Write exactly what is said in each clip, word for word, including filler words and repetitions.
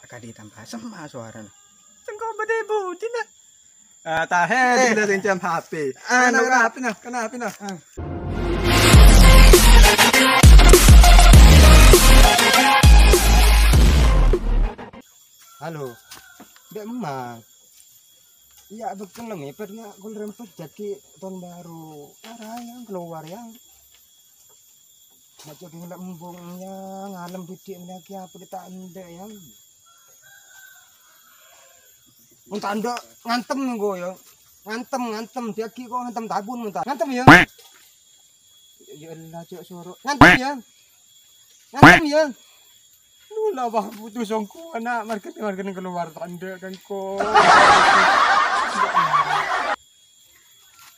Kadhi tambah semma' sowarana. Sengko' bâdâ è budina. Ah, tahe, eh, dina sing jam H P. Anu, kena, kena, kena, kena. Ah. Halo. Dek Emak. Iyâ, bekel ngepet, nggak, kul rempet jadi tahun baru. Arah yang keluar, yang. Nggak jadi ngeliat embung, yang. Ngalem didik lagi apa kita ende, yang. Mun ta' endâ' ngantem engko', ya. Ngantem, ngantem. Diaghi kok ngantem tabun, mun ta'. Ngantem, ya. Ya Allah, cok, soro. Ngantem, ya. Ngantem, ya. Lula, wah, putus songko, anak. Margana, margana keluar ta' endâ' kan, kok.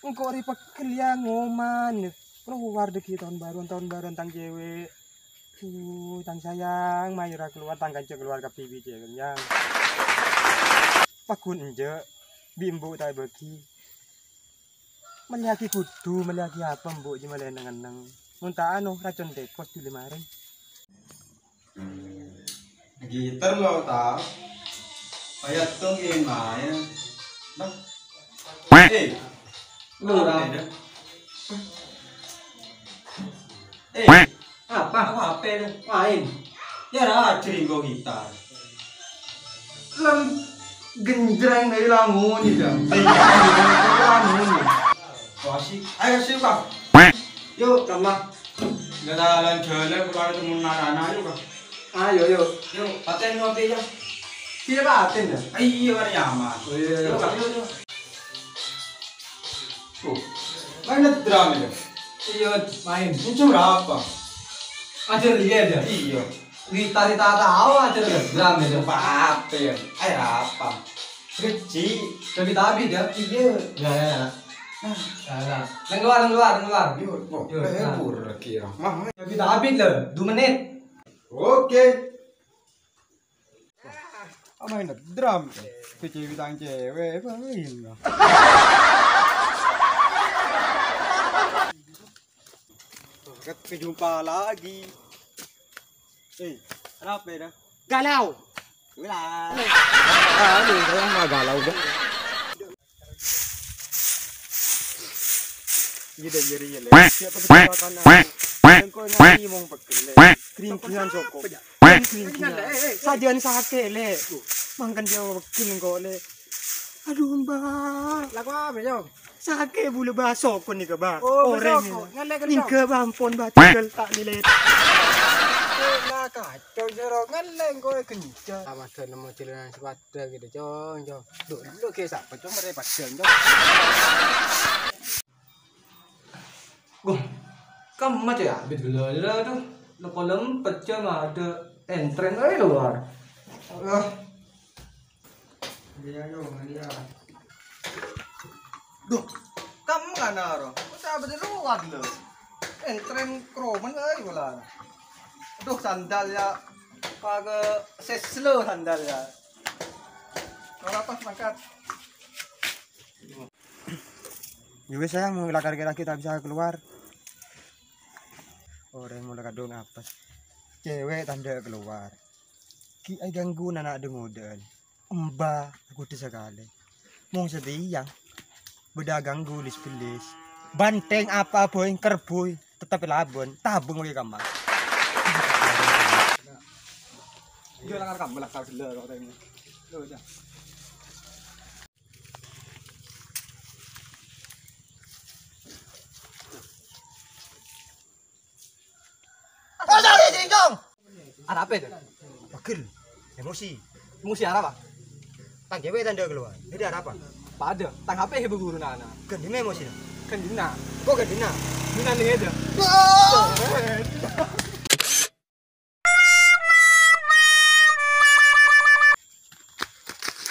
Engko' rè pegghel, ya, ngoman. Keluar dâggi' tahun baruan, tahun baruan tang cewek. Duh, tang sayang, mayu ra keluar, tang kanca keluar kabbhi bi' cewek, ya. Paggun enjâ', bi' embu' ta' èbâghi. Mellèyaghi kudu, mellèyaghi apa embu' jiyâ malè neng-enneng. Mon ta' anu, racon tèkos dhuli marèng. Gitar lo, ta? Payah tong gimana? Bah. Eh, lu, apa, Ram? Eh, apa? Apa H P lu? Main. Ya, rajin gua gitar. Lem genjreng dari Langoni, Jang. Langoni. Wah, sih. Ayo, sih, Bang. Yuk, Rama. Jalan-jalan, keluar temen anak-anak, yuk, Bang. Ayo, yuk. Yuk, paten ngopi, ya. Iya, paten, ya? Ah, iya, kan nyaman. Oh, iya, iya. Yuk, Bang, yuk, yuk. Tuh, main drum itu. Iya, main. Ini jam berapa? Ajar dia aja. Iya. Kita, kita tahu aja drum itu. Apa, apa ya? Air apa? Kecil. Tapi, tapi dia. Iya. Ya, ya, ya. Nah. Ya, ya. Neng keluar, neng keluar, neng keluar. Yuk, kok. Yuk, eh, nah. Pur lagi, Rama. Tapi, tapi, loh. Dua menit. Oke. Apa ini drum? Kecil bintang cewek, apa ini? Kita jumpa lagi. Eh, kenapa ya? Galau. Ulah. Ah, lu, saya nggak galau, dah. Iya, dah, iya, iya, Le. Siapa kita makan, ah? Engko' nyanyi mong pegel, Le. Kringkingan soko. Kringkingan. Sajan sake, Le. Mangken dia pegel engko', Le. Aduh, Mbak. Laku apa, Jong? Sake bulu baso kon nika, Mbak. Oh, oreng baso kon. Ngale, ngale, Jong. Nika, Mbak, ampon, Mbak, tinggal tak nilai. Eh, lah, kacau, Jero. Ngale engko' genca. Sama ada nemu jalanan sepatu gitu, Jong, Jong. Duh, lu kayak siapa, Jong? Mereka padan, Jong. Wah, kemma ya, abit gula-gula tuh. Lepo lempet jam ada entren aja luar. Ah. Iya, yo, iya. Duh, kemma naro? Kok sahabat luar lo? Entren kromen aja bola. Duh, sandal ya. Pakai seslo sandal ya. Kalau pas mangkat. Ya wis, sayang, mau lakar kira kita bisa keluar. Orang mulai kadung apes. Cewek tanda keluar. Ki ai ganggu anak dengodan. Emba, aku di sekali. Mong sediyang. Beda ganggu lis-belis. Banteng apa boy, kerboy. Tetep labon. Tabung wae kamar. Iya, lakar kamu, lakar gila, kok, ini. Loh, ya. Ada apa itu? Pegel. Emosi. Emosi arapa? Tang cewek tanda keluar. Jadi arapa? Pada. Tang H P ibu guru nana. Gendina emosi. Gendina. Kok gendina? Gendina nih aja.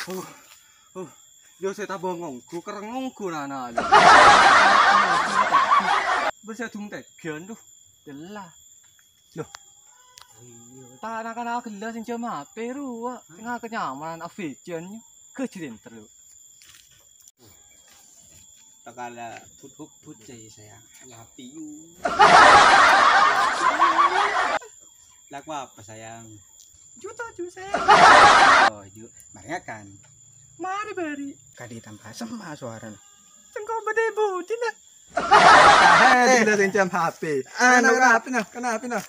Oh, oh, yo saya tabung ngonggu, kereng ngonggu nana. Bersedung tegan tuh, jelas. Loh, tak anak-anak gelas yang jam H P ruwak, tengah kenyamanan afijan, gejrenter lu. Takala put-put-put saya, sayang. Lapiu. Laku apa, sayang? Juta juse. Oh, ju, marèya kan. Mari bari. Kadhi tambah semma sowarana. Sengko' bade budina. Eh, tidak sing jam H P. Anu, Kena Kak. Apa nah? Kena apa nah?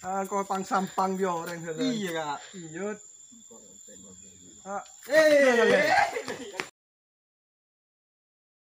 Ah, kau pang sampang bi orèng dulu. Iya, Kak. Iya. Ah, Eh,